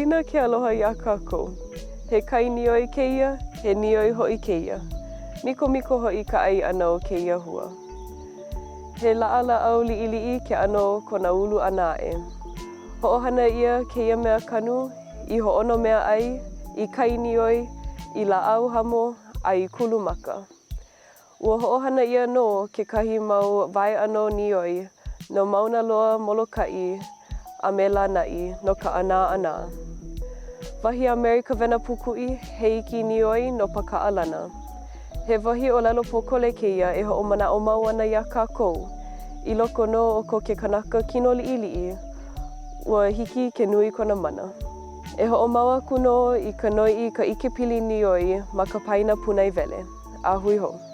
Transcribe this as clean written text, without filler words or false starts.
Pilina ke aloha iā kākou. He kai nioi kēia, he nioi hoʻi kēia. Mikomiko hoʻi ka ʻai ʻana o kēia hua. He laʻalāʻau liʻiliʻi ke ʻano o kona ulu ʻana aʻe. Hoʻohana ʻia kēia mea kanu i hōʻono mea ʻai, i kai nioi, i lāʻau hamo, a i kulu maka. Ua hoʻohana ʻia nō kekahi mau waeʻano nioi no Mauna Loa, Molokaʻi, a me Lānaʻi no ka ʻanāʻanā. Wahi a Mary Kawena Pūkuʻi, he iki nioi no Pākaʻalana. He wahi ʻōlelo pōkole kēia e hoʻomanaʻo mau ana iā kākou, i loko nō o ko ke kanaka kino liʻiliʻi, ua hiki ke nui kona mana. E hoʻomau aku nō i ka noiʻi i ka ʻikepili nioi ma ka paena pūnaewele. A hui hou.